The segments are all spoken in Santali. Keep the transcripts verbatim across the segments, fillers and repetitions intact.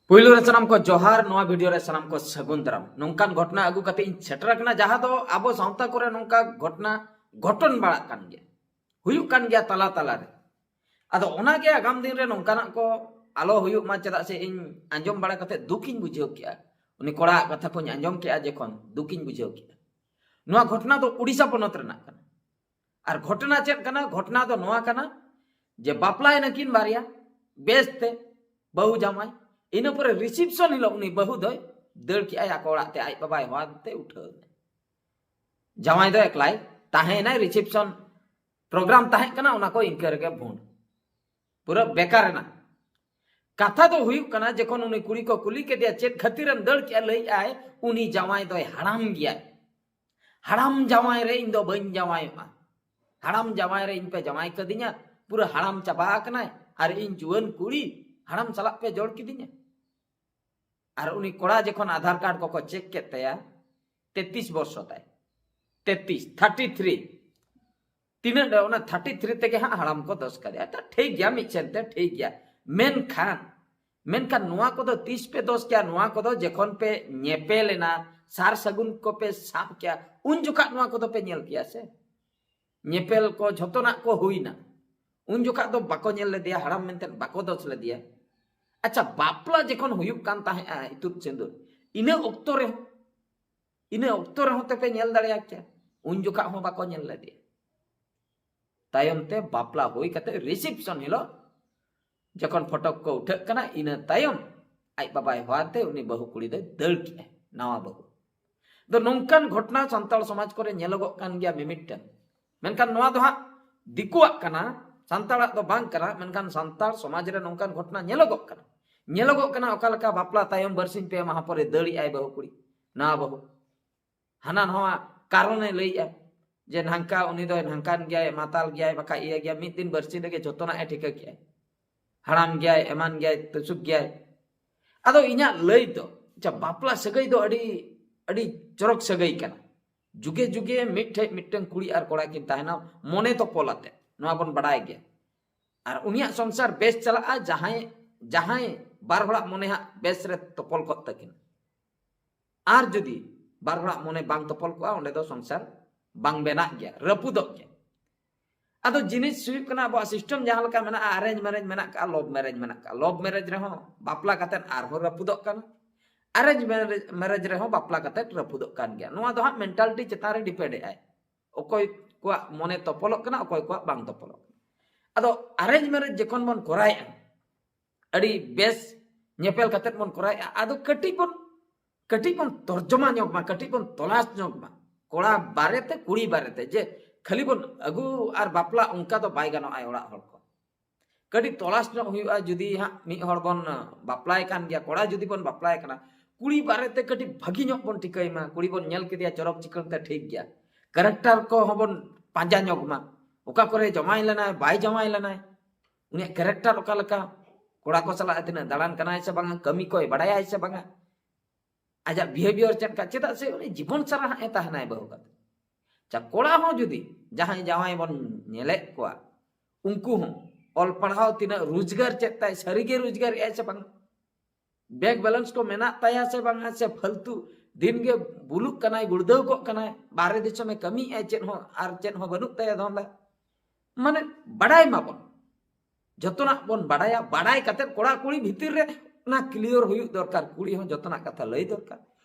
ᱯᱩᱭᱞᱩ ᱨᱮ ᱥᱟᱱᱟᱢ ᱠᱚ ᱡᱚᱦᱟᱨ, ᱱᱚᱣᱟ ᱵᱷᱤᱰᱤᱭᱳ ᱨᱮ ᱥᱟᱱᱟᱢ ᱠᱚ ᱥᱟᱹᱜᱩᱱ ᱫᱟᱨᱟᱢ᱾ ᱱᱚᱝᱠᱟᱱ ᱜᱷᱚᱴᱚᱱᱟ ᱟᱹᱜᱩ ᱠᱟᱛᱮ ᱤᱧ ᱥᱮᱴᱮᱨ ᱟᱠᱟᱱᱟ, ᱡᱟᱦᱟᱸ ᱫᱚ ᱟᱵᱚ ᱥᱟᱶᱛᱟ ᱠᱚᱨᱮ ᱱᱚᱝᱠᱟ ᱜᱷᱚᱴᱚᱱᱟ ᱜᱷᱚᱴᱚᱱ ᱵᱟᱲᱟᱜ ᱠᱟᱱ ᱜᱮᱭᱟ, ᱦᱩᱭᱩᱜ ᱠᱟᱱ ᱜᱮᱭᱟ ᱛᱟᱞᱟ ᱛᱟᱞᱟ ᱨᱮ᱾ ᱟᱫᱚ ᱚᱱᱟᱜᱮ ᱟᱜᱟᱢ ᱫᱤᱱ ᱨᱮ ᱱᱚᱝᱠᱟᱱᱟᱜ ᱠᱚ ᱟᱞᱚ ᱦᱩᱭᱩᱜ ᱢᱟ, ᱪᱮᱫᱟᱜ ᱥᱮ ᱤᱧ ᱟᱸᱡᱚᱢ ᱵᱟᱲᱟ ᱠᱟᱛᱮ ᱫᱩᱠᱤᱧ ᱵᱩᱡᱷᱟᱹᱣ ᱠᱮᱜᱼᱟ᱾ ᱩᱱᱤ ᱠᱚᱲᱟᱣᱟᱜ ᱠᱟᱛᱷᱟ ᱠᱚᱧ ᱟᱸᱡᱚᱢ ᱠᱮᱜᱼᱟ ᱡᱚᱠᱷᱚᱱ, ᱫᱩᱠᱤᱧ ᱵᱩᱡᱷᱟᱹᱣ ᱠᱮᱜᱼᱟ᱾ ᱱᱚᱣᱟ ᱜᱷᱚᱴᱚᱱᱟ ᱫᱚ ᱩᱰᱤᱥᱟ ᱯᱚᱱᱚᱛ ᱨᱮᱱᱟᱜ ᱠᱟᱱᱟ᱾ ᱟᱨ ᱜᱷᱚᱴᱚᱱᱟ ᱪᱮᱫ ᱠᱟᱱᱟ? ᱜᱷᱚᱴᱚᱱᱟ ᱫᱚ ᱱᱚᱣᱟ ᱠᱟᱱᱟ ᱡᱮ ᱵᱟᱯᱞᱟᱭᱮᱱᱟ ᱠᱤᱱ ᱵᱟᱨᱭᱟ ᱵᱮᱥᱛᱮ, ᱵᱟᱹᱦᱩ ᱡᱟᱶᱟᱭ, ᱤᱱᱟᱹ ᱯᱚᱨᱮ ᱨᱤᱥᱤᱯᱥᱚᱱ ᱦᱤᱞᱳᱜ ᱩᱱᱤ ᱵᱟᱹᱦᱩ ᱫᱚᱭ ᱫᱟᱹᱲ ᱠᱮᱜᱼᱟᱭ ᱟᱠᱚ ᱚᱲᱟᱜ ᱛᱮ, ᱟᱡ ᱵᱟᱵᱟᱭ ᱦᱚᱦᱚ ᱟᱫᱮ ᱛᱮ ᱩᱴᱷᱟᱹᱣ ᱮᱱᱟᱭ᱾ ᱡᱟᱶᱟᱭ ᱫᱚ ᱮᱠᱞᱟᱭ ᱛᱟᱦᱮᱸᱭᱮᱱᱟᱭ, ᱨᱤᱥᱤᱯᱥᱚᱱ ᱯᱨᱳᱜᱨᱟᱢ ᱛᱟᱦᱮᱸ ᱠᱟᱱᱟ, ᱚᱱᱟ ᱠᱚ ᱤᱱᱠᱟᱹ ᱨᱮᱜᱮ ᱵᱷᱩᱸᱰ, ᱯᱩᱨᱟᱹ ᱵᱮᱠᱟᱨ ᱮᱱᱟ᱾ ᱠᱟᱛᱷᱟ ᱫᱚ ᱦᱩᱭᱩᱜ ᱠᱟᱱᱟ, ᱡᱚᱠᱷᱚᱱ ᱩᱱᱤ ᱠᱩᱲᱤ ᱠᱚ ᱠᱩᱞᱤ ᱠᱮᱫᱮᱭᱟ ᱪᱮᱫ ᱠᱷᱟᱹᱛᱤᱨᱮᱢ ᱫᱟᱹᱲ ᱠᱮᱜᱼᱟ, ᱞᱟᱹᱭᱮᱜᱼᱟᱭ ᱩᱱᱤ ᱡᱟᱶᱟᱭ ᱫᱚᱭ ᱦᱟᱲᱟᱢ ᱜᱮᱭᱟᱭ, ᱦᱟᱲᱟᱢ ᱡᱟᱶᱟᱭ ᱨᱮ ᱤᱧ ᱫᱚ ᱵᱟᱹᱧ ᱡᱟᱶᱟᱭᱚᱜᱼᱟ, ᱦᱟᱲᱟᱢ ᱡᱟᱶᱟᱭ ᱨᱮ ᱤᱧ ᱯᱮ ᱡᱟᱶᱟᱭ ᱠᱟᱹᱫᱤᱧᱟ, ᱯᱩᱨᱟᱹ ᱦᱟᱲᱟᱢ ᱪᱟᱵᱟ ᱟᱠᱟᱱᱟᱭ, ᱟᱨ ᱤᱧ ᱡᱩᱣᱟᱹᱱ ᱠᱩᱲᱤ ᱦᱟᱲᱟᱢ ᱥᱟᱞᱟᱜ ᱯᱮ ᱡᱚᱲ ᱠᱤᱫᱤᱧᱟ᱾ ᱟᱨ ᱩᱱᱤ ᱠᱚᱲᱟ ᱡᱚᱠᱷᱚᱱ ᱟᱫᱷᱟᱨ ᱠᱟᱨᱰ ᱠᱚᱠᱚ ᱪᱮᱠ ᱠᱮᱫ ᱛᱟᱭᱟ, ᱛᱮᱛᱨᱤᱥ ᱵᱚᱨᱥᱚ ᱛᱟᱭ, ᱛᱮᱛᱨᱤᱥ, ᱛᱷᱟᱨᱴᱤ ᱛᱷᱨᱤ, ᱛᱤᱱᱟᱹᱜ ᱰᱷᱮᱨ, ᱚᱱᱟ ᱛᱷᱟᱨᱴᱤ ᱛᱷᱨᱤ ᱛᱮᱜᱮ ᱦᱟᱸᱜ ᱦᱟᱲᱟᱢ ᱠᱚ ᱫᱚᱥ ᱠᱟᱫᱮᱭᱟ᱾ ᱛᱚ ᱴᱷᱤᱠ ᱜᱮᱭᱟ, ᱢᱤᱫ ᱥᱮᱱ ᱛᱮ ᱴᱷᱤᱠ ᱜᱮᱭᱟ, ᱢᱮᱱᱠᱷᱟᱱ, ᱢᱮᱱᱠᱷᱟᱱ ᱱᱚᱣᱟ ᱠᱚᱫᱚ ᱛᱤᱥ ᱯᱮ ᱫᱚᱥ ᱠᱮᱭᱟ? ᱱᱚᱣᱟ ᱠᱚᱫᱚ ᱡᱚᱠᱷᱚᱱ ᱯᱮ ᱧᱮᱯᱮᱞ ᱮᱱᱟ, ᱥᱟᱨ ᱥᱟᱹᱜᱩᱱ ᱠᱚᱯᱮ ᱥᱟᱵ ᱠᱮᱭᱟ, ᱩᱱ ᱡᱚᱠᱷᱟᱜ ᱱᱚᱣᱟ ᱠᱚᱫᱚ ᱯᱮ ᱧᱮᱞ ᱠᱮᱭᱟ ᱥᱮ? ᱧᱮᱯᱮᱞ ᱠᱚ ᱡᱷᱚᱛᱚᱱᱟᱜ ᱠᱚ ᱦᱩᱭᱱᱟ, ᱩᱱ ᱡᱚᱠᱷᱟᱜ ᱫᱚ ᱵᱟᱠᱚ ᱧᱮᱞ ᱞᱮᱫᱮᱭᱟ, ᱦᱟᱲᱟᱢ ᱢᱮᱱᱛᱮ ᱵᱟᱠᱚ ᱫᱚᱥ ᱞᱮᱫᱮᱭᱟ᱾ ᱟᱪᱪᱷᱟ, ᱵᱟᱯᱞᱟ ᱡᱚᱠᱷᱚᱱ ᱦᱩᱭᱩᱜ ᱠᱟᱱ ᱛᱟᱦᱮᱸᱜᱼᱟ ᱤᱛᱩᱫ ᱥᱤᱸᱫᱩᱨ, ᱤᱱᱟᱹ ᱚᱠᱛᱚ ᱨᱮᱦᱚᱸ, ᱤᱱᱟᱹ ᱚᱠᱛᱚ ᱨᱮᱦᱚᱸ ᱛᱮᱯᱮ ᱧᱮᱞ ᱫᱟᱲᱮᱭᱟ ᱠᱮᱭᱟ, ᱩᱱ ᱡᱚᱠᱷᱟᱜ ᱦᱚᱸ ᱵᱟᱠᱚ ᱧᱮᱞ ᱞᱮᱫᱮᱭᱟ᱾ ᱛᱟᱭᱚᱢ ᱛᱮ ᱵᱟᱯᱞᱟ ᱦᱩᱭ ᱠᱟᱛᱮ ᱨᱤᱥᱤᱯᱥᱚᱱ ᱦᱤᱞᱳᱜ ᱡᱚᱠᱷᱚᱱ ᱯᱷᱚᱴᱚ ᱠᱚ ᱩᱴᱷᱟᱹᱜ ᱠᱟᱱᱟ, ᱤᱱᱟᱹ ᱛᱟᱭᱚᱢ ᱟᱡ ᱵᱟᱵᱟᱭ ᱦᱚᱦᱚᱣᱟᱫᱮ, ᱩᱱᱤ ᱵᱟᱹᱦᱩ ᱠᱩᱲᱤ ᱫᱚᱭ ᱫᱟᱹᱲ ᱠᱮᱜᱼᱟᱭ, ᱱᱟᱣᱟ ᱵᱟᱹᱦᱩ᱾ ᱫᱚ ᱱᱚᱝᱠᱟᱱ ᱜᱷᱚᱴᱚᱱᱟ ᱥᱟᱱᱛᱟᱲ ᱥᱚᱢᱟᱡᱽ ᱠᱚᱨᱮ ᱧᱮᱞᱚᱜᱚᱜ ᱠᱟᱱ ᱜᱮᱭᱟ ᱢᱤᱢᱤᱫᱴᱟᱝ᱾ ᱢᱮᱱᱠᱷᱟᱱ ᱱᱚᱣᱟ ᱫᱚ ᱦᱟᱸᱜ ᱫᱤᱠᱩᱣᱟᱜ ᱠᱟᱱᱟ, ᱥᱟᱱᱛᱟᱲᱟᱜ ᱫᱚ ᱵᱟᱝ ᱠᱟᱱᱟ, ᱢᱮᱱᱠᱷᱟᱱ ᱥᱟᱱᱛᱟᱲ ᱥᱚᱢᱟᱡᱽ ᱨᱮ ᱱᱚᱝᱠᱟᱱ ᱜᱷᱚᱴᱚᱱᱟ ᱧᱮᱞᱚᱜᱚᱜ ᱠᱟᱱᱟ᱾ ᱧᱮᱞᱚᱜᱚᱜ ᱠᱟᱱᱟ ᱚᱠᱟ ᱞᱮᱠᱟ, ᱵᱟᱯᱞᱟ ᱛᱟᱭᱚᱢ ᱵᱟᱨᱥᱤᱧ ᱯᱮ ᱢᱟᱦᱟ ᱯᱚᱨᱮ ᱫᱟᱹᱲᱮᱜᱼᱟᱭ ᱵᱟᱹᱦᱩ ᱠᱩᱲᱤ, ᱱᱟᱣᱟ ᱵᱟᱹᱦᱩ᱾ ᱦᱟᱱᱟ ᱱᱟᱣᱟ ᱠᱟᱨᱚᱱᱮ ᱞᱟᱹᱭᱮᱜᱼᱟ ᱡᱮ ᱱᱷᱟᱝᱠᱟ ᱩᱱᱤ ᱫᱚᱭ ᱱᱷᱟᱝᱠᱟᱱ ᱜᱮᱭᱟᱭ, ᱢᱟᱛᱟᱞ ᱜᱮᱭᱟᱭ, ᱵᱟᱠᱷᱟᱡ ᱤᱭᱟᱹ ᱜᱮᱭᱟ, ᱢᱤᱫ ᱫᱤᱱ ᱵᱟᱨᱥᱤᱧ ᱨᱮᱜᱮ ᱡᱚᱛᱚᱱᱟᱜ ᱮ ᱴᱷᱤᱠᱟᱹ ᱠᱮᱜᱼᱟᱭ, ᱦᱟᱲᱟᱢ ᱜᱮᱭᱟᱭ, ᱮᱢᱟᱱ ᱜᱮᱭᱟᱭ, ᱛᱩᱥᱩᱠ ᱜᱮᱭᱟᱭ᱾ ᱟᱫᱚ ᱤᱧᱟᱹᱜ ᱞᱟᱹᱭ ᱫᱚ, ᱟᱪᱪᱷᱟ, ᱵᱟᱯᱞᱟ ᱥᱟᱹᱜᱟᱹᱭ ᱫᱚ ᱟᱹᱰᱤ, ᱟᱹᱰᱤ ᱪᱚᱨᱚᱠ ᱥᱟᱹᱜᱟᱹᱭ ᱠᱟᱱᱟ᱾ ᱡᱩᱜᱮ ᱡᱩᱜᱮ ᱢᱤᱫ ᱴᱷᱮᱡ ᱢᱤᱫᱴᱟᱝ ᱠᱩᱲᱤ ᱟᱨ ᱠᱚᱲᱟ ᱠᱤᱱ ᱛᱟᱦᱮᱱᱟ ᱢᱚᱱᱮ ᱛᱚᱯᱚᱞ ᱟᱛᱮ, ᱱᱚᱣᱟ ᱵᱚᱱ ᱵᱟᱰᱟᱭ ᱜᱮᱭᱟ᱾ ᱟᱨ ᱩᱱᱤᱭᱟᱜ ᱥᱚᱝᱥᱟᱨ ᱵᱮᱥ ᱪᱟᱞᱟᱜᱼᱟ, ᱡᱟᱦᱟᱸᱭ, ᱡᱟᱦᱟᱸᱭ ᱵᱟᱨ ᱦᱚᱲᱟᱜ ᱢᱚᱱᱮ ᱦᱟᱸᱜ ᱵᱮᱥ ᱨᱮ ᱛᱚᱯᱚᱞ ᱠᱚᱜ ᱛᱟᱹᱠᱤᱱ᱾ ᱟᱨ ᱡᱩᱫᱤ ᱵᱟᱨ ᱦᱚᱲᱟᱜ ᱢᱚᱱᱮ ᱵᱟᱝ ᱛᱚᱯᱚᱞ ᱠᱚᱜᱼᱟ, ᱚᱸᱰᱮ ᱫᱚ ᱥᱚᱝᱥᱟᱨ ᱵᱟᱝ ᱵᱮᱱᱟᱜ ᱜᱮᱭᱟ, ᱨᱟᱹᱯᱩᱫᱚᱜ ᱜᱮᱭᱟ᱾ ᱟᱫᱚ ᱡᱤᱱᱤᱥ ᱦᱩᱭᱩᱜ ᱠᱟᱱᱟ, ᱟᱵᱚᱣᱟᱜ ᱥᱤᱥᱴᱮᱢ ᱡᱟᱦᱟᱸ ᱞᱮᱠᱟ ᱢᱮᱱᱟᱜᱼᱟ, ᱟᱨᱮᱧᱡᱽ ᱢᱮᱨᱮᱡᱽ ᱢᱮᱱᱟᱜ ᱠᱟᱜᱼᱟ, ᱞᱚᱵᱷ ᱢᱮᱨᱮᱡᱽ ᱢᱮᱱᱟᱜ ᱠᱟᱜᱼᱟ᱾ ᱞᱚᱵᱷ ᱢᱮᱨᱮᱡᱽ ᱨᱮᱦᱚᱸ ᱵᱟᱯᱞᱟ ᱠᱟᱛᱮᱫ ᱟᱨᱦᱚᱸ ᱨᱟᱹᱯᱩᱫᱚᱜ ᱠᱟᱱᱟ, ᱟᱨᱮᱧᱡᱽ ᱢᱮᱨᱮᱡᱽ ᱨᱮᱦᱚᱸ ᱵᱟᱯᱞᱟ ᱠᱟᱛᱮᱫ ᱨᱟᱹᱯᱩᱫᱚᱜ ᱠᱟᱱ ᱜᱮᱭᱟ᱾ ᱱᱚᱣᱟ ᱫᱚ ᱦᱟᱸᱜ ᱢᱮᱱᱴᱟᱞᱤᱴᱤ ᱪᱮᱛᱟᱱ ᱨᱮ ᱰᱤᱯᱮᱱᱰ ᱮᱫ ᱟᱭ, ᱚᱠᱚᱭ ᱠᱚᱣᱟᱜ ᱢᱚᱱᱮ ᱛᱚᱯᱚᱞᱚᱜ ᱠᱟᱱᱟ, ᱚᱠᱚᱭ ᱠᱚᱣᱟᱜ ᱵᱟᱝ ᱛᱚᱯᱚᱞᱚᱜ ᱠᱟᱱᱟ᱾ ᱟᱫᱚ ᱟᱨᱮᱧᱡᱽ ᱢᱮᱨᱮᱡᱽ ᱡᱚᱠᱷᱚᱱ ᱵᱚᱱ ᱠᱚᱨᱟᱣᱮᱫᱼᱟ, ᱟᱹᱰᱤ ᱵᱮᱥ ᱧᱮᱯᱮᱞ ᱠᱟᱛᱮᱫ ᱵᱚᱱ ᱠᱚᱨᱟᱣᱮᱫᱼᱟ, ᱟᱫᱚ ᱠᱟᱹᱴᱤᱡ ᱵᱚᱱ ᱠᱟᱹᱴᱤᱡ ᱵᱚᱱ ᱛᱚᱨᱡᱚᱢᱟ ᱧᱚᱜ ᱢᱟ, ᱠᱟᱹᱴᱤᱡ ᱵᱚᱱ ᱛᱚᱞᱟᱥ ᱧᱚᱜ ᱢᱟ, ᱠᱚᱲᱟ ᱵᱟᱨᱮᱛᱮ ᱠᱩᱲᱤ ᱵᱟᱨᱮᱛᱮ᱾ ᱡᱮ ᱠᱷᱟᱹᱞᱤ ᱵᱚᱱ ᱟᱹᱜᱩ ᱟᱨ ᱵᱟᱯᱞᱟ, ᱚᱱᱠᱟ ᱫᱚ ᱵᱟᱭ ᱜᱟᱱᱚᱜᱼᱟ ᱚᱲᱟᱜ ᱦᱚᱲ ᱠᱚ᱾ ᱠᱟᱹᱴᱤᱡ ᱛᱚᱞᱟᱥ ᱧᱚᱜ ᱦᱩᱭᱩᱜᱼᱟ᱾ ᱡᱩᱫᱤ ᱦᱟᱸᱜ ᱢᱤᱫ ᱦᱚᱲ ᱵᱚᱱ ᱵᱟᱯᱞᱟᱭ ᱠᱟᱱ ᱜᱮᱭᱟ, ᱠᱚᱲᱟ ᱡᱩᱫᱤ ᱵᱚᱱ ᱵᱟᱯᱞᱟᱭ ᱠᱟᱱᱟ, ᱠᱩᱲᱤ ᱵᱟᱨᱮᱛᱮ ᱠᱟᱹᱴᱤᱡ ᱵᱷᱟᱹᱜᱤ ᱧᱚᱜ ᱵᱚᱱ ᱴᱷᱤᱠᱟᱹᱭ ᱢᱟ, ᱠᱩᱲᱤ ᱵᱚᱱ ᱧᱮᱞ ᱠᱮᱫᱮᱭᱟ ᱪᱚᱨᱚᱠ ᱪᱤᱠᱟᱹᱲ ᱛᱮ, ᱴᱷᱤᱠ ᱜᱮᱭᱟ, ᱠᱮᱨᱮᱠᱴᱟᱨ ᱠᱚᱦᱚᱸ ᱵᱚᱱ ᱯᱟᱸᱡᱟ ᱧᱚᱜ ᱢᱟ, ᱚᱠᱟ ᱠᱚᱨᱮ ᱡᱟᱶᱟᱭ ᱞᱮᱱᱟᱭ, ᱵᱟᱭ ᱡᱟᱶᱟᱭ ᱞᱮᱱᱟᱭ, ᱩᱱᱤᱭᱟᱜ ᱠᱮᱨᱮᱠᱴᱟᱨ ᱚᱠᱟ ᱞᱮᱠᱟ, ᱠᱚᱲᱟ ᱠᱚ ᱥᱟᱞᱟᱜ ᱛᱤᱱᱟᱹᱜ ᱫᱟᱬᱟᱱ ᱠᱟᱱᱟᱭ ᱥᱮ ᱵᱟᱝᱟ, ᱠᱟᱹᱢᱤ ᱠᱚᱭ ᱵᱟᱲᱟᱭᱟᱭ ᱥᱮ ᱵᱟᱝᱟ, ᱟᱡᱟᱜ ᱵᱤᱦᱮᱵᱤᱭᱟᱨ ᱪᱮᱫ ᱞᱮᱠᱟ, ᱪᱮᱫᱟᱜ ᱥᱮ ᱩᱱᱤ ᱡᱤᱵᱚᱱ ᱥᱟᱨᱟ ᱦᱟᱸᱜ ᱮ ᱛᱟᱦᱮᱱᱟᱭ ᱵᱟᱹᱦᱩ ᱠᱟᱛᱮ᱾ ᱟᱪᱪᱷᱟ, ᱠᱚᱲᱟ ᱦᱚᱸ ᱡᱩᱫᱤ ᱡᱟᱦᱟᱸᱭ ᱡᱟᱶᱟᱭ ᱵᱚᱱ ᱧᱮᱞᱮᱫ ᱠᱚᱣᱟ, ᱩᱱᱠᱩ ᱦᱚᱸ ᱚᱞ ᱯᱟᱲᱦᱟᱣ ᱛᱤᱱᱟᱹᱜ ᱨᱳᱡᱽᱜᱟᱨ ᱪᱮᱫ ᱛᱟᱭ, ᱥᱟᱹᱨᱤᱜᱮ ᱨᱳᱡᱽᱜᱟᱨᱮᱜᱼᱟᱭ ᱥᱮ ᱵᱟᱝ, ᱵᱮᱝᱠ ᱵᱮᱞᱮᱱᱥ ᱠᱚ ᱢᱮᱱᱟᱜ ᱛᱟᱭᱟ ᱥᱮ ᱵᱟᱝᱟ, ᱥᱮ ᱯᱷᱟᱞᱛᱩ ᱫᱤᱱ ᱜᱮ ᱵᱩᱞᱩᱜ ᱠᱟᱱᱟᱭ, ᱜᱩᱲᱫᱟᱹᱣ ᱠᱚᱜ ᱠᱟᱱᱟᱭ, ᱵᱟᱦᱨᱮ ᱫᱤᱥᱚᱢᱮ ᱠᱟᱹᱢᱤᱭᱮᱜᱼᱟᱭ, ᱪᱮᱫ ᱦᱚᱸ ᱟᱨ ᱪᱮᱫ ᱦᱚᱸ ᱵᱟᱹᱱᱩᱜ ᱛᱟᱭᱟ ᱫᱷᱚᱱᱫᱟ᱾ ᱢᱟᱱᱮ ᱵᱟᱰᱟᱭ ᱢᱟᱵᱚᱱ, ᱡᱚᱛᱚᱱᱟᱜ ᱵᱚᱱ ᱵᱟᱰᱟᱭᱟ᱾ ᱵᱟᱰᱟᱭ ᱠᱟᱛᱮᱫ ᱠᱚᱲᱟ ᱠᱩᱲᱤ ᱵᱷᱤᱛᱤᱨ ᱨᱮ ᱚᱱᱟ ᱠᱞᱤᱭᱟᱨ ᱦᱩᱭᱩᱜ ᱫᱚᱨᱠᱟᱨ᱾ ᱠᱩᱲᱤ ᱦᱚᱸ ᱡᱚᱛᱚᱱᱟᱜ ᱠᱟᱛᱷᱟ ᱞᱟᱹᱭ ᱫᱚᱨᱠᱟᱨ,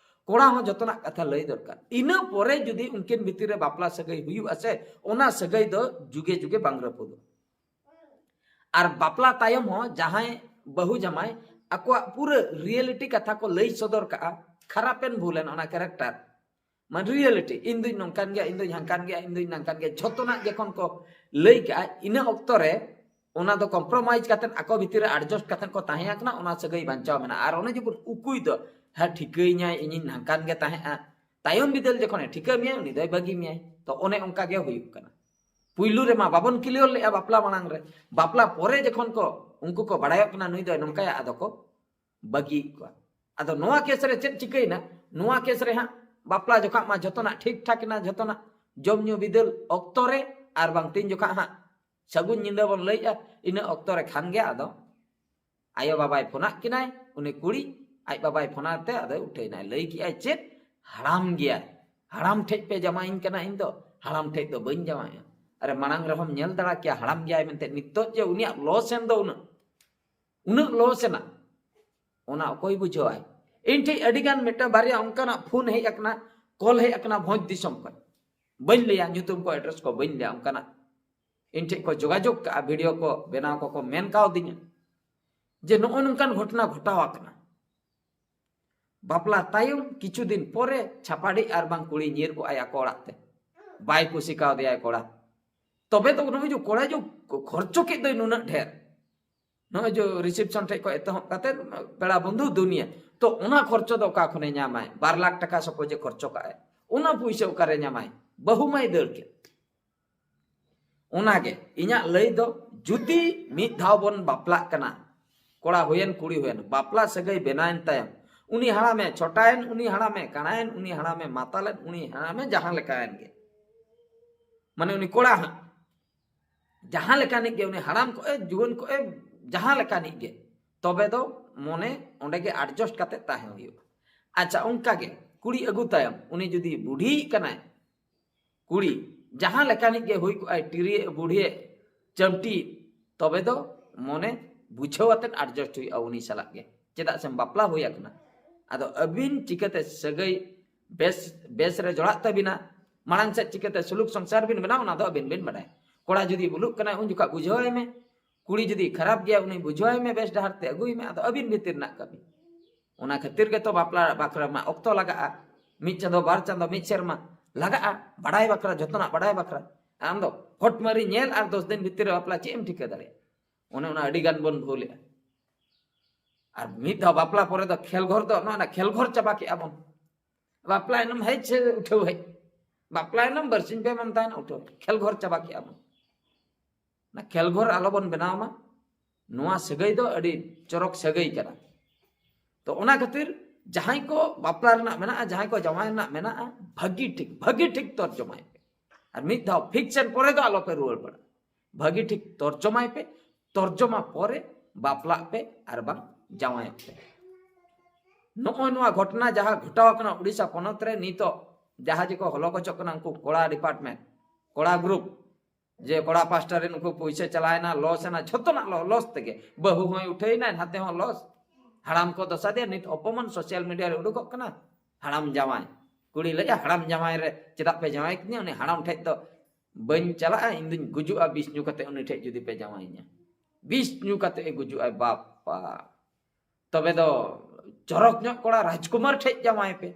ᱠᱚᱲᱟ ᱦᱚᱸ ᱡᱚᱛᱚᱱᱟᱜ ᱠᱟᱛᱷᱟ ᱞᱟᱹᱭ ᱫᱚᱨᱠᱟᱨ᱾ ᱤᱱᱟᱹ ᱯᱚᱨᱮ ᱡᱩᱫᱤ ᱩᱱᱠᱤᱱ ᱵᱷᱤᱛᱤᱨ ᱨᱮ ᱵᱟᱯᱞᱟ ᱥᱟᱹᱜᱟᱹᱭ ᱦᱩᱭᱩᱜᱼᱟ ᱥᱮ, ᱚᱱᱟ ᱥᱟᱹᱜᱟᱹᱭ ᱫᱚ ᱡᱩᱜᱮ ᱡᱩᱜᱮ ᱵᱟᱝ ᱨᱟᱹᱯᱩᱫᱚᱜᱼᱟ᱾ ᱟᱨ ᱵᱟᱯᱞᱟ ᱛᱟᱭᱚᱢ ᱦᱚᱸ ᱡᱟᱦᱟᱸᱭ ᱵᱟᱹᱦᱩ ᱡᱟᱢᱟᱭ ᱟᱠᱚᱣᱟᱜ ᱯᱩᱨᱟᱹ ᱨᱤᱭᱮᱞᱤᱴᱤ ᱠᱟᱛᱷᱟ ᱠᱚ ᱞᱟᱹᱭ ᱥᱚᱫᱚᱨ ᱠᱟᱜᱼᱟ, ᱠᱷᱟᱨᱟᱯᱮᱱ ᱵᱷᱩᱞᱮᱱ ᱚᱱᱟ ᱠᱮᱨᱮᱠᱴᱟᱨ, ᱢᱟᱱᱮ ᱨᱤᱭᱮᱞᱤᱴᱤ, ᱤᱧ ᱫᱩᱧ ᱱᱚᱝᱠᱟᱱ ᱜᱮᱭᱟ, ᱤᱧ ᱫᱩᱧ ᱦᱟᱝᱠᱟᱱ ᱜᱮᱭᱟ, ᱤᱧ ᱫᱩᱧ ᱱᱟᱝᱠᱟᱱ ᱜᱮᱭᱟ, ᱡᱷᱚᱛᱚᱱᱟᱜ ᱡᱚᱠᱷᱚᱱ ᱠᱚ ᱞᱟᱹᱭ ᱠᱟᱜᱼᱟ, ᱤᱱᱟᱹ ᱚᱠᱛᱚ ᱨᱮ ᱚᱱᱟ ᱫᱚ ᱠᱚᱢᱯᱨᱳᱢᱟᱭᱤᱡᱽ ᱠᱟᱛᱮᱫ ᱟᱠᱚ ᱵᱷᱤᱛᱤᱨ ᱨᱮ ᱮᱰᱡᱟᱥᱴ ᱠᱟᱛᱮᱫ ᱠᱚ ᱛᱟᱦᱮᱸ ᱟᱠᱟᱱᱟ, ᱚᱱᱟ ᱥᱟᱹᱜᱟᱹᱭ ᱵᱟᱧᱪᱟᱣ ᱢᱮᱱᱟᱜᱼᱟ᱾ ᱟᱨ ᱚᱱᱮ ᱡᱮᱵᱚᱱ ᱩᱠᱩᱭ ᱫᱚ, ᱦᱮᱸ, ᱴᱷᱤᱠᱟᱹᱧᱟᱭ, ᱤᱧᱤᱧ ᱱᱟᱝᱠᱟᱱ ᱜᱮ ᱛᱟᱦᱮᱸᱜᱼᱟ, ᱛᱟᱭᱚᱢ ᱵᱤᱫᱟᱹᱞ ᱡᱚᱠᱷᱚᱱᱮ ᱴᱷᱤᱠᱟᱹ ᱢᱮᱭᱟ, ᱩᱱᱤ ᱫᱚᱭ ᱵᱟᱹᱜᱤ ᱢᱮᱭᱟᱭ᱾ ᱛᱚ ᱚᱱᱮ ᱚᱱᱠᱟ ᱜᱮ ᱦᱩᱭᱩᱜ ᱠᱟᱱᱟ᱾ ᱯᱩᱭᱞᱩ ᱨᱮᱢᱟ ᱵᱟᱵᱚᱱ ᱠᱞᱤᱭᱟᱨ ᱞᱮᱜᱼᱟ ᱵᱟᱯᱞᱟ ᱢᱟᱲᱟᱝ ᱨᱮ, ᱵᱟᱯᱞᱟ ᱯᱚᱨᱮ ᱡᱚᱠᱷᱚᱱ ᱠᱚ ᱩᱱᱠᱩ ᱠᱚ ᱵᱟᱲᱟᱭᱚᱜ ᱠᱟᱱᱟ ᱱᱩᱭ ᱫᱚᱭ ᱱᱚᱝᱠᱟᱭᱟ, ᱟᱫᱚ ᱠᱚ ᱵᱟᱹᱜᱤᱭᱮᱫ ᱠᱚᱣᱟ᱾ ᱟᱫᱚ ᱱᱚᱣᱟ ᱠᱮᱥ ᱨᱮ ᱪᱮᱫ ᱪᱤᱠᱟᱹᱭᱮᱱᱟ? ᱱᱚᱣᱟ ᱠᱮᱥ ᱨᱮ ᱦᱟᱸᱜ ᱵᱟᱯᱞᱟ ᱡᱚᱠᱷᱟᱜ ᱢᱟ ᱡᱚᱛᱚᱱᱟᱜ ᱴᱷᱤᱠ ᱴᱷᱟᱠ ᱮᱱᱟ, ᱡᱚᱛᱚᱱᱟᱜ ᱡᱚᱢ ᱧᱩ ᱵᱤᱫᱟᱹᱞ ᱚᱠᱛᱚ ᱨᱮ, ᱟᱨ ᱵᱟᱝ ᱛᱤᱱ ᱡᱚᱠᱷᱟᱜ ᱦᱟᱸᱜ ᱥᱟᱹᱜᱩᱱ ᱧᱤᱫᱟᱹ ᱵᱚᱱ ᱞᱟᱹᱭᱮᱜᱼᱟ, ᱤᱱᱟᱹ ᱚᱠᱛᱚ ᱨᱮ ᱠᱷᱟᱱ ᱜᱮ ᱟᱫᱚ ᱟᱭᱳ ᱵᱟᱵᱟᱭ ᱯᱷᱳᱱᱟᱫ ᱠᱤᱱᱟᱭ, ᱩᱱᱤ ᱠᱩᱲᱤ ᱟᱡ ᱵᱟᱵᱟᱭ ᱯᱷᱳᱱᱟᱫ ᱛᱮ ᱟᱫᱚᱭ ᱩᱴᱷᱟᱹᱭᱱᱟᱭ, ᱞᱟᱹᱭ ᱠᱮᱜᱼᱟᱭ, "ᱪᱮᱫ? ᱦᱟᱲᱟᱢ ᱜᱮᱭᱟᱭ, ᱦᱟᱲᱟᱢ ᱴᱷᱮᱡ ᱯᱮ ᱡᱟᱶᱟᱭᱤᱧ ᱠᱟᱱᱟ? ᱤᱧ ᱫᱚ ᱦᱟᱲᱟᱢ ᱴᱷᱮᱡ ᱫᱚ ᱵᱟᱹᱧ ᱡᱟᱶᱟᱭᱚᱜᱼᱟ᱾ ᱟᱨᱮ, ᱢᱟᱲᱟᱝ ᱨᱮᱦᱚᱸᱢ ᱧᱮᱞ ᱫᱟᱲᱟ ᱠᱮᱭᱟ ᱦᱟᱲᱟᱢ ᱜᱮᱭᱟᱭ ᱢᱮᱱᱛᱮ, ᱱᱤᱛᱚᱜ ᱡᱮ ᱩᱱᱤᱭᱟᱜ ᱞᱚᱥ ᱮᱱ ᱫᱚ ᱩᱱᱟᱹᱜ, ᱩᱱᱟᱹᱜ ᱞᱚᱥ ᱮᱱᱟ, ᱚᱱᱟ ᱚᱠᱚᱭ ᱵᱩᱡᱷᱟᱹᱣᱟᱭ?" ᱤᱧ ᱴᱷᱮᱡ ᱟᱹᱰᱤ ᱜᱟᱱ ᱢᱤᱫᱴᱟᱝ ᱵᱟᱨᱭᱟ ᱚᱱᱠᱟᱱᱟᱜ ᱯᱷᱳᱱ ᱦᱮᱡ ᱟᱠᱟᱱᱟ, ᱠᱚᱞ ᱦᱮᱡ ᱟᱠᱟᱱᱟ ᱵᱷᱚᱸᱡᱽ ᱫᱤᱥᱚᱢ ᱠᱷᱚᱱ, ᱵᱟᱹᱧ ᱞᱟᱹᱭᱟ ᱧᱩᱛᱩᱢ ᱠᱚ, ᱮᱰᱨᱮᱥ ᱠᱚ ᱵᱟᱹᱧ ᱞᱟᱹᱭᱟ, ᱚᱱᱠᱟᱱᱟᱜ ᱤᱧ ᱴᱷᱮᱡ ᱠᱚ ᱡᱳᱜᱟᱡᱳᱜᱽ ᱠᱟᱜᱼᱟ, ᱵᱷᱤᱰᱤᱭᱳ ᱠᱚ ᱵᱮᱱᱟᱣ ᱠᱚᱠᱚ ᱢᱮᱱ ᱠᱟᱣᱫᱤᱧᱟ ᱡᱮ ᱱᱚᱜᱼᱚ ᱱᱚᱝᱠᱟᱱ ᱜᱷᱚᱴᱚᱱᱟ ᱜᱷᱚᱴᱟᱣ ᱟᱠᱟᱱᱟ᱾ ᱵᱟᱯᱞᱟ ᱛᱟᱭᱚᱢ ᱠᱤᱪᱷᱩ ᱫᱤᱱ ᱯᱚᱨᱮ ᱪᱷᱟᱯᱟᱰᱤ ᱟᱨ ᱵᱟᱝ ᱠᱩᱲᱤ ᱧᱤᱨ ᱠᱚᱜᱼᱟᱭ ᱟᱠᱚ ᱚᱲᱟᱜ ᱛᱮ, ᱵᱟᱭ ᱠᱩᱥᱤ ᱠᱟᱣᱫᱮᱭᱟᱭ ᱠᱚᱲᱟ᱾ ᱛᱚᱵᱮ ᱛᱚ ᱱᱩᱭ ᱡᱮ ᱠᱚᱲᱟ ᱡᱮ ᱠᱷᱚᱨᱪᱚ ᱠᱮᱫ ᱫᱚᱭ ᱱᱩᱱᱟᱹᱜ ᱰᱷᱮᱨ, ᱱᱚᱜᱼᱚᱭ ᱡᱮ ᱨᱤᱥᱮᱯᱥᱚᱱ ᱴᱷᱮᱡ ᱠᱷᱚᱱ ᱮᱛᱚᱦᱚᱵ ᱠᱟᱛᱮ ᱯᱮᱲᱟ ᱵᱚᱱᱫᱷᱩ ᱫᱩᱱᱤᱭᱟᱹ, ᱛᱚ ᱚᱱᱟ ᱠᱷᱚᱨᱪᱚ ᱫᱚ ᱚᱠᱟ ᱠᱷᱚᱱᱮ ᱧᱟᱢᱟᱭ? ᱵᱟᱨ ᱞᱟᱠᱷ ᱴᱟᱠᱟ ᱥᱟᱯᱳᱡᱮ ᱠᱷᱚᱨᱪᱚ ᱠᱟᱜᱼᱟᱭ, ᱚᱱᱟ ᱯᱩᱭᱥᱟᱹ ᱚᱠᱟᱨᱮ ᱧᱟᱢᱟᱭ? ᱵᱟᱹᱦᱩ ᱢᱟᱭ ᱫᱟᱹᱲ ᱠᱮᱫ᱾ ᱚᱱᱟᱜᱮ ᱤᱧᱟᱹᱜ ᱞᱟᱹᱭ ᱫᱚ, ᱡᱩᱫᱤ ᱢᱤᱫ ᱫᱷᱟᱣ ᱵᱚᱱ ᱵᱟᱯᱞᱟᱜ ᱠᱟᱱᱟ, ᱠᱚᱲᱟ ᱦᱩᱭᱮᱱ ᱠᱩᱲᱤ ᱦᱩᱭᱮᱱ, ᱵᱟᱯᱞᱟ ᱥᱟᱹᱜᱟᱹᱭ ᱵᱮᱱᱟᱣᱮᱱ ᱛᱟᱭᱚᱢ, ᱩᱱᱤ ᱦᱟᱲᱟᱢᱮ ᱪᱷᱚᱴᱟᱭᱮᱱ, ᱩᱱᱤ ᱦᱟᱲᱟᱢᱮ ᱠᱟᱬᱟᱭᱮᱱ, ᱩᱱᱤ ᱦᱟᱲᱟᱢᱮ ᱢᱟᱛᱟᱞᱮᱱ, ᱩᱱᱤ ᱦᱟᱲᱟᱢᱮ ᱡᱟᱦᱟᱸ ᱞᱮᱠᱟᱭᱮᱱ ᱜᱮ, ᱢᱟᱱᱮ ᱩᱱᱤ ᱠᱚᱲᱟ ᱦᱟᱸᱜ ᱡᱟᱦᱟᱸ ᱞᱮᱠᱟᱱᱤᱡ ᱜᱮ, ᱩᱱᱤ ᱦᱟᱲᱟᱢ ᱠᱚᱜᱼᱮ, ᱡᱩᱣᱟᱹᱱ ᱠᱚᱜᱼᱮ, ᱡᱟᱦᱟᱸ ᱞᱮᱠᱟᱱᱤᱡ ᱜᱮ, ᱛᱚᱵᱮ ᱫᱚ ᱢᱚᱱᱮ ᱚᱸᱰᱮ ᱜᱮ ᱮᱰᱡᱟᱥᱴ ᱠᱟᱛᱮ ᱛᱟᱦᱮᱸ ᱦᱩᱭᱩᱜᱼᱟ᱾ ᱟᱪᱪᱷᱟ, ᱚᱱᱠᱟ ᱜᱮ ᱠᱩᱲᱤ ᱟᱹᱜᱩ ᱛᱟᱭᱚᱢ ᱩᱱᱤ ᱡᱩᱫᱤ ᱵᱩᱰᱷᱤ ᱠᱟᱱᱟᱭ, ᱠᱩᱲᱤ ᱡᱟᱦᱟᱸ ᱞᱮᱠᱟᱱᱤᱡ ᱜᱮ ᱦᱩᱭ ᱠᱚᱜᱼᱟᱭ, ᱴᱤᱨᱤ ᱵᱩᱰᱷᱤ ᱪᱟᱢᱴᱤ, ᱛᱚᱵᱮ ᱫᱚ ᱢᱚᱱᱮ ᱵᱩᱡᱷᱟᱹᱣ ᱟᱛᱮᱫ ᱮᱰᱡᱟᱥᱴ ᱦᱩᱭᱩᱜᱼᱟ ᱩᱱᱤ ᱥᱟᱞᱟᱜ ᱜᱮ, ᱪᱮᱫᱟᱜ ᱥᱮ ᱵᱟᱯᱞᱟ ᱦᱩᱭ ᱟᱠᱟᱱᱟ᱾ ᱟᱫᱚ ᱟᱹᱵᱤᱱ ᱪᱤᱠᱟᱹᱛᱮ ᱥᱟᱹᱜᱟᱹᱭ ᱵᱮᱥ, ᱵᱮᱥ ᱨᱮ ᱡᱚᱲᱟᱜ ᱛᱟᱹᱵᱤᱱᱟ, ᱢᱟᱲᱟᱝ ᱥᱮᱫ ᱪᱤᱠᱟᱹᱛᱮ ᱥᱩᱞᱩᱠ ᱥᱚᱝᱥᱟᱨ ᱵᱤᱱ ᱵᱮᱱᱟᱣ, ᱚᱱᱟ ᱫᱚ ᱟᱹᱵᱤᱱ ᱵᱤᱱ ᱵᱟᱰᱟᱭᱟ᱾ ᱠᱚᱲᱟ ᱡᱩᱫᱤ ᱵᱩᱞᱩᱜ ᱠᱟᱱᱟᱭ, ᱩᱱ ᱡᱚᱠᱷᱚᱱ ᱵᱩᱡᱷᱟᱹᱣᱟᱭ ᱢᱮ, ᱠᱩᱲᱤ ᱡᱩᱫᱤ ᱠᱷᱟᱨᱟᱯ ᱜᱮᱭᱟ, ᱩᱱᱤ ᱵᱩᱡᱷᱟᱹᱣᱟᱭ ᱢᱮ, ᱵᱮᱥ ᱰᱟᱦᱟᱨ ᱛᱮ ᱟᱹᱜᱩᱭ ᱢᱮ᱾ ᱟᱫᱚ ᱟᱹᱵᱤᱱ ᱵᱷᱤᱛᱤᱨ ᱨᱮᱱᱟᱜ ᱠᱟᱹᱢᱤ᱾ ᱚᱱᱟ ᱠᱷᱟᱹᱛᱤᱨ ᱜᱮᱛᱚ ᱵᱟᱯᱞᱟ ᱵᱟᱠᱷᱨᱟ ᱢᱟ ᱚᱠᱛᱚ ᱞᱟᱜᱟᱜᱼᱟ, ᱢᱤᱫ ᱪᱟᱸᱫᱚ, ᱵᱟᱨ ᱪᱟᱸᱫᱚ, ᱢᱤᱫ ᱥᱮᱨᱢᱟ ᱞᱟᱜᱟᱜᱼᱟ ᱵᱟᱰᱟᱭ ᱵᱟᱠᱷᱨᱟ, ᱡᱚᱛᱚᱱᱟᱜ ᱵᱟᱰᱟᱭ ᱵᱟᱠᱷᱨᱟ᱾ ᱟᱢ ᱫᱚ ᱦᱚᱴ ᱢᱟᱹᱨᱤ ᱧᱮᱞ ᱟᱨ ᱫᱚᱥ ᱫᱤᱱ ᱵᱷᱤᱛᱤᱨ ᱨᱮ ᱵᱟᱯᱞᱟ ᱪᱮᱫ ᱮᱢ ᱴᱷᱤᱠᱟᱹ ᱫᱟᱲᱮᱭᱟᱜᱼᱟ? ᱚᱱᱮ ᱚᱱᱟ ᱟᱹᱰᱤ ᱜᱟᱱ ᱵᱚᱱ ᱵᱷᱩᱞᱮᱜᱼᱟ᱾ ᱟᱨ ᱢᱤᱫ ᱫᱷᱟᱣ ᱵᱟᱯᱞᱟ ᱯᱚᱨᱮ ᱫᱚ ᱠᱷᱮᱞ ᱜᱷᱚᱨ ᱫᱚ ᱱᱚᱜᱼᱚ ᱱᱟ ᱠᱷᱮᱞ ᱜᱷᱚᱨ ᱪᱟᱵᱟ ᱠᱮᱜᱼᱟ ᱵᱚᱱ᱾ ᱵᱟᱯᱞᱟᱭᱮᱱᱟᱢ ᱦᱮᱡ ᱥᱮ ᱩᱴᱷᱟᱹᱣ ᱦᱮᱡ, ᱵᱟᱯᱞᱟᱭᱮᱱᱟᱢ ᱵᱟᱨᱥᱤᱧ ᱯᱮ ᱢᱟᱢ ᱛᱟᱦᱮᱱᱟ ᱩᱴᱷᱟᱹᱣ ᱦᱮᱡ, ᱠᱷᱮᱞ ᱜᱷᱚᱨ ᱪᱟᱵᱟ ᱠᱮᱜᱼᱟ ᱵᱚᱱ᱾ ᱚᱱᱟ ᱠᱷᱮᱞ ᱜᱷᱚᱨ ᱟᱞᱚ ᱵᱚᱱ ᱵᱮᱱᱟᱣ ᱢᱟ᱾ ᱱᱚᱣᱟ ᱥᱟᱹᱜᱟᱹᱭ ᱫᱚ ᱟᱹᱰᱤ ᱪᱚᱨᱚᱠ ᱥᱟᱹᱜᱟᱹᱭ ᱠᱟᱱᱟ᱾ ᱛᱚ ᱚᱱᱟ ᱠᱷᱟᱹᱛᱤᱨ ᱡᱟᱦᱟᱸᱭ ᱠᱚ ᱵᱟᱯᱞᱟ ᱨᱮᱱᱟᱜ ᱢᱮᱱᱟᱜᱼᱟ, ᱡᱟᱦᱟᱸᱭ ᱠᱚ ᱡᱟᱶᱟᱭ ᱨᱮᱱᱟᱜ ᱢᱮᱱᱟᱜᱼᱟ, ᱵᱷᱟᱹᱜᱤ ᱴᱷᱤᱠ, ᱵᱷᱟᱹᱜᱤ ᱴᱷᱤᱠ ᱛᱚᱨᱡᱚᱢᱟᱭ ᱯᱮ᱾ ᱟᱨ ᱢᱤᱫ ᱫᱷᱟᱣ ᱯᱷᱤᱠᱥᱮᱱ ᱯᱚᱨᱮ ᱫᱚ ᱟᱞᱚ ᱯᱮ ᱨᱩᱣᱟᱹᱲ ᱵᱟᱲᱟᱜᱼᱟ᱾ ᱵᱷᱟᱹᱜᱤ ᱴᱷᱤᱠ ᱛᱚᱨᱡᱚᱢᱟᱭ ᱯᱮ᱾ ᱛᱚᱨᱡᱚᱢᱟ ᱯᱚᱨᱮ ᱵᱟᱯᱞᱟᱜ ᱯᱮ ᱟᱨ ᱵᱟᱝ ᱡᱟᱶᱟᱭᱚᱜ ᱯᱮ᱾ ᱱᱚᱜᱼᱚᱭ ᱱᱚᱣᱟ ᱜᱷᱚᱴᱚᱱᱟ ᱡᱟᱦᱟᱸ ᱜᱷᱚᱴᱟᱣ ᱟᱠᱟᱱᱟ ᱩᱲᱤᱥᱥᱟ ᱯᱚᱱᱚᱛ ᱨᱮ, ᱱᱤᱛᱚᱜ ᱡᱟᱦᱟᱸ ᱡᱮᱠᱚ ᱦᱚᱞᱚ ᱜᱚᱪᱚᱜ ᱠᱟᱱᱟ ᱩᱱᱠᱩ ᱠᱚᱲᱟ ᱰᱤᱯᱟᱨᱴᱢᱮᱱᱴ, ᱠᱚᱲᱟ ᱜᱨᱩᱯ, ᱡᱮ ᱠᱚᱲᱟ ᱯᱟᱥᱴᱟ ᱨᱮᱱ ᱩᱱᱠᱩ ᱯᱩᱭᱥᱟᱹ ᱪᱟᱞᱟᱣᱮᱱᱟ, ᱞᱚᱥ ᱮᱱᱟ, ᱡᱷᱚᱛᱚᱱᱟᱜ ᱞᱚ-, ᱞᱚᱥ ᱛᱮᱜᱮ᱾ ᱵᱟᱹᱦᱩ ᱦᱚᱸᱭ ᱩᱴᱷᱟᱹᱭᱮᱱᱟ, ᱱᱟᱛᱮ ᱦᱚᱸ ᱞᱚᱥ᱾ ᱦᱟᱲᱟᱢ ᱠᱚ ᱫᱚᱥᱟ ᱫᱮᱭᱟ, ᱱᱤᱛ ᱚᱯᱚᱢᱟᱱ ᱥᱳᱥᱟᱞ ᱢᱤᱰᱤᱭᱟ ᱨᱮ ᱩᱰᱩᱠᱚᱜ ᱠᱟᱱᱟ᱾ ᱦᱟᱲᱟᱢ ᱡᱟᱶᱟᱭ, ᱠᱩᱲᱤ ᱞᱟᱹᱭᱟ, "ᱦᱟᱲᱟᱢ ᱡᱟᱶᱟᱭ ᱨᱮ ᱪᱮᱫᱟᱜ ᱯᱮ ᱡᱟᱶᱟᱭ ᱠᱤᱫᱤᱧᱟ? ᱩᱱᱤ ᱦᱟᱲᱟᱢ ᱴᱷᱮᱡ ᱫᱚ ᱵᱟᱹᱧ ᱪᱟᱞᱟᱜᱼᱟ, ᱤᱧ ᱫᱩᱧ ᱜᱩᱡᱩᱜᱼᱟ ᱵᱤᱥ ᱧᱩ ᱠᱟᱛᱮ ᱩᱱᱤ ᱴᱷᱮᱡ ᱡᱩᱫᱤ ᱯᱮ ᱡᱟᱶᱟᱭᱤᱧᱟ᱾ ᱵᱤᱥ ᱧᱩ ᱠᱟᱛᱮ ᱮ ᱜᱩᱡᱩᱜᱼᱟᱭ ᱵᱟᱯᱟ᱾ ᱛᱚᱵᱮ ᱫᱚ ᱪᱚᱨᱚᱠ ᱧᱚᱜ ᱠᱚᱲᱟ ᱨᱟᱡᱽᱠᱩᱢᱟᱨ ᱴᱷᱮᱡ ᱡᱟᱶᱟᱭ ᱯᱮ᱾"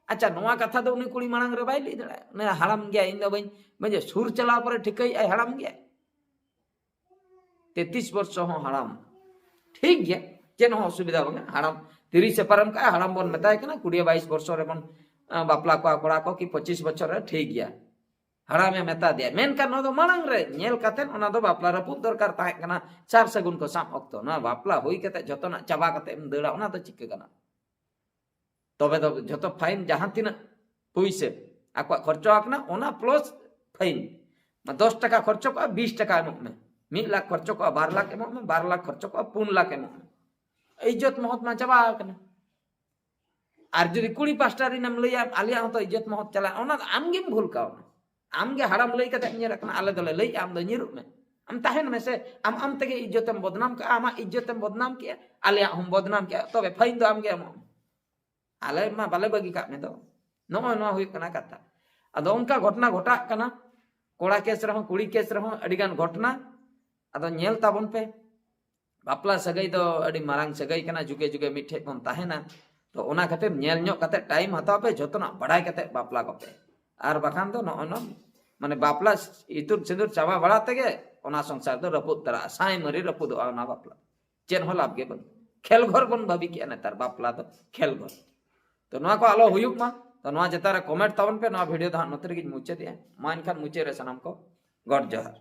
ᱟᱪᱪᱷᱟ, ᱱᱚᱣᱟ ᱠᱟᱛᱷᱟ ᱫᱚ ᱩᱱᱤ ᱠᱩᱲᱤ ᱢᱟᱲᱟᱝ ᱨᱮ ᱵᱟᱭ ᱞᱟᱹᱭ ᱫᱟᱲᱮᱭᱟᱜᱼᱟ᱾ ᱩᱱᱤ ᱦᱟᱲᱟᱢ ᱜᱮᱭᱟ, ᱤᱧ ᱫᱚ ᱵᱟᱹᱧ, ᱵᱟᱹᱧ ᱥᱩᱨ ᱪᱟᱞᱟᱣ ᱯᱚᱨᱮ ᱴᱷᱤᱠᱟᱹᱭᱮᱫᱼᱟᱭ ᱦᱟᱲᱟᱢ ᱜᱮᱭᱟ᱾ ᱛᱮᱛᱨᱤᱥ ᱵᱚᱨᱥᱚ ᱦᱚᱸ ᱦᱟᱲᱟᱢ, ᱴᱷᱤᱠ ᱜᱮᱭᱟ, ᱪᱮᱫ ᱦᱚᱸ ᱚᱥᱩᱵᱤᱫᱷᱟ ᱵᱟᱝᱟ᱾ ᱦᱟᱲᱟᱢ ᱛᱤᱨᱤᱥᱮ ᱯᱟᱨᱚᱢ ᱠᱟᱜᱼᱟ, ᱦᱟᱲᱟᱢ ᱵᱚᱱ ᱢᱮᱛᱟᱭ ᱠᱟᱱᱟ, ᱠᱩᱲᱤ ᱵᱟᱭᱤᱥ ᱵᱚᱨᱥᱚ ᱨᱮᱵᱚᱱ, ᱟᱸ, ᱵᱟᱯᱞᱟ ᱠᱚᱣᱟ ᱠᱚᱲᱟ ᱠᱚ, ᱠᱤ ᱯᱚᱸᱪᱤᱥ ᱵᱚᱪᱷᱚᱨ ᱨᱮ, ᱴᱷᱤᱠ ᱜᱮᱭᱟ, ᱦᱟᱲᱟᱢᱮ ᱢᱮᱛᱟ ᱫᱮᱭᱟ᱾ ᱢᱮᱱᱠᱷᱟᱱ ᱱᱚᱣᱟ ᱫᱚ ᱢᱟᱲᱟᱝ ᱨᱮ ᱧᱮᱞ ᱠᱟᱛᱮᱫ ᱚᱱᱟ ᱫᱚ ᱵᱟᱯᱞᱟ ᱨᱟᱹᱯᱩᱫ ᱫᱚᱨᱠᱟᱨ ᱛᱟᱦᱮᱸ ᱠᱟᱱᱟ, ᱥᱟᱨ ᱥᱟᱹᱜᱩᱱ ᱠᱚ ᱥᱟᱵ ᱚᱠᱛᱚ᱾ ᱱᱚᱣᱟ ᱵᱟᱯᱞᱟ ᱦᱩᱭ ᱠᱟᱛᱮᱫ ᱡᱷᱚᱛᱚᱱᱟᱜ ᱪᱟᱵᱟ ᱠᱟᱛᱮᱫ ᱮᱢ ᱫᱟᱹᱲᱟ, ᱚᱱᱟ ᱫᱚ ᱪᱤᱠᱟᱹ ᱜᱟᱱᱚᱜᱼᱟ? ᱛᱚᱵᱮ ᱫᱚ ᱡᱷᱚᱛᱚ ᱯᱷᱟᱭᱤᱱ, ᱡᱟᱦᱟᱸ ᱛᱤᱱᱟᱹᱜ ᱯᱩᱭᱥᱟᱹ ᱟᱠᱚᱣᱟᱜ ᱠᱷᱚᱨᱪᱟ ᱟᱠᱟᱱᱟ, ᱚᱱᱟ ᱯᱞᱟᱥ ᱯᱷᱟᱭᱤᱱ᱾ ᱢᱟ ᱫᱚᱥ ᱴᱟᱠᱟ ᱠᱷᱚᱨᱪᱟ ᱠᱚᱜᱼᱟ, ᱵᱤᱥ ᱴᱟᱠᱟ ᱮᱢᱚᱜ ᱢᱮ᱾ ᱢᱤᱫ ᱞᱟᱠᱷ ᱠᱷᱚᱨᱪᱟ ᱠᱚᱜᱼᱟ, ᱵᱟᱨ ᱞᱟᱠᱷ ᱮᱢᱚᱜ ᱢᱮ᱾ ᱵᱟᱨ ᱞᱟᱠᱷ ᱠᱷᱚᱨᱪᱟ ᱠᱚᱜᱼᱟ, ᱯᱩᱱ ᱞᱟᱠᱷ ᱮᱢᱚᱜ ᱢᱮ᱾ ᱤᱡᱽᱡᱚᱛ ᱢᱚᱦᱚᱛ ᱢᱟ ᱪᱟᱵᱟ ᱟᱠᱟᱱᱟ᱾ ᱟᱨ ᱡᱩᱫᱤ ᱠᱩᱲᱤ ᱯᱟᱥᱴᱟ ᱨᱮᱱᱮᱢ ᱞᱟᱹᱭᱟ, "ᱟᱞᱮᱭᱟᱜ ᱦᱚᱸᱛᱚ ᱤᱡᱽᱡᱚᱛ ᱢᱚᱦᱚᱛ ᱪᱟᱞᱟᱜᱼᱟ", ᱚᱱᱟ ᱫᱚ ᱟᱢ ᱜᱮᱢ ᱵᱷᱩᱞ ᱠᱟᱣᱱᱟ᱾ ᱟᱢ ᱜᱮ ᱦᱟᱲᱟᱢ ᱞᱟᱹᱭ ᱠᱟᱛᱮ ᱧᱮᱞ ᱠᱟᱱᱟ, ᱟᱞᱮ ᱫᱚᱞᱮ ᱞᱟᱹᱭᱮᱜᱼᱟ, ᱟᱢ ᱫᱚ ᱧᱤᱨᱩᱜ ᱢᱮ᱾ ᱟᱢ ᱛᱟᱦᱮᱱ ᱢᱮᱥᱮ, ᱟᱢ ᱟᱢ ᱛᱮᱜᱮ ᱤᱡᱽᱡᱚᱛᱮᱢ ᱵᱚᱫᱱᱟᱢ ᱠᱟᱜᱼᱟ, ᱟᱢᱟᱜ ᱤᱡᱽᱡᱚᱛᱮᱢ ᱵᱚᱫᱱᱟᱢ ᱠᱮᱜᱼᱟ, ᱟᱞᱮᱭᱟᱜ ᱦᱚᱸᱢ ᱵᱚᱫᱱᱟᱢ ᱠᱮᱜᱼᱟ, ᱛᱚᱵᱮ ᱯᱷᱟᱭᱤᱱ ᱫᱚ ᱟᱢ ᱜᱮ ᱮᱢᱚᱜ ᱢᱮ᱾ ᱟᱞᱮ ᱢᱟ ᱵᱟᱞᱮ ᱵᱟᱹᱜᱤ ᱠᱟᱜ ᱢᱮ ᱫᱚ᱾ ᱱᱚᱜᱼᱚᱭ ᱱᱚᱣᱟ ᱦᱩᱭᱩᱜ ᱠᱟᱱᱟ ᱠᱟᱛᱷᱟ᱾ ᱟᱫᱚ ᱚᱱᱠᱟ ᱜᱷᱚᱴᱚᱱᱟ ᱜᱷᱚᱴᱟᱜ ᱠᱟᱱᱟ, ᱠᱚᱲᱟ ᱠᱮᱥ ᱨᱮᱦᱚᱸ, ᱠᱩᱲᱤ ᱠᱮᱥ ᱨᱮᱦᱚᱸ ᱟᱹᱰᱤ ᱜᱟᱱ ᱜᱷᱚᱴᱚᱱᱟ᱾ ᱟᱫᱚ ᱧᱮᱞ ᱛᱟᱵᱚᱱ ᱯᱮ, ᱵᱟᱯᱞᱟ ᱥᱟᱹᱜᱟᱹᱭ ᱫᱚ ᱟᱹᱰᱤ ᱢᱟᱨᱟᱝ ᱥᱟᱹᱜᱟᱹᱭ ᱠᱟᱱᱟ, ᱡᱩᱜᱮ ᱡᱩᱜᱮ ᱢᱤᱫ ᱴᱷᱮᱡ ᱵᱚᱱ ᱛᱟᱦᱮᱱᱟ᱾ ᱛᱚ ᱚᱱᱟ ᱠᱷᱟᱹᱛᱤᱨ ᱧᱮᱞ ᱧᱚᱜ ᱠᱟᱛᱮ, ᱴᱟᱭᱤᱢ ᱦᱟᱛᱟᱣ ᱯᱮ, ᱡᱷᱚᱛᱚᱱᱟᱜ ᱵᱟᱲᱟᱭ ᱠᱟᱛᱮ ᱵᱟᱯᱞᱟ ᱠᱚᱯᱮ᱾ ᱟᱨ ᱵᱟᱠᱷᱟᱱ ᱫᱚ ᱱᱚᱜᱼᱚᱭ ᱱᱚᱣᱟ, ᱢᱟᱱᱮ, ᱵᱟᱯᱞᱟ ᱤᱛᱩᱫ ᱥᱤᱸᱫᱩᱨ ᱪᱟᱵᱟ ᱵᱟᱲᱟ ᱛᱮᱜᱮ ᱚᱱᱟ ᱥᱚᱝᱥᱟᱨ ᱫᱚ ᱨᱟᱹᱯᱩᱫ ᱩᱛᱟᱹᱨᱚᱜᱼᱟ, ᱥᱟᱭ ᱢᱟᱹᱨᱤ ᱨᱟᱹᱯᱩᱫᱚᱜᱼᱟ ᱚᱱᱟ ᱵᱟᱯᱞᱟ᱾ ᱪᱮᱫ ᱦᱚᱸ ᱞᱟᱵᱷ ᱜᱮ ᱵᱟᱹᱱᱩᱜ᱾ ᱠᱷᱮᱞ ᱜᱷᱚᱨ ᱵᱚᱱ ᱵᱷᱟᱵᱤ ᱠᱮᱜᱼᱟ ᱱᱮᱛᱟᱨ, ᱵᱟᱯᱞᱟ ᱫᱚ ᱠᱷᱮᱞ ᱜᱷᱚᱨ᱾ ᱛᱚ ᱱᱚᱣᱟ ᱠᱚ ᱟᱞᱚ ᱦᱩᱭᱩᱜ ᱢᱟ᱾ ᱛᱚ ᱱᱚᱣᱟ ᱪᱮᱛᱟᱱ ᱨᱮ ᱠᱚᱢᱮᱱᱴ ᱛᱟᱵᱚᱱ ᱯᱮ᱾ ᱱᱚᱣᱟ ᱵᱷᱤᱰᱤᱭᱳ ᱫᱚ ᱦᱟᱸᱜ ᱱᱚᱛᱮ ᱨᱮᱜᱮᱧ ᱢᱩᱪᱟᱹᱫᱮᱜᱼᱟ᱾ ᱢᱟ ᱮᱱᱠᱷᱟᱱ ᱢᱩᱪᱟᱹᱫ ᱨᱮ ᱥᱟᱱᱟᱢ ᱠᱚ ᱜᱚᱰ ᱡᱚᱦᱟᱨ᱾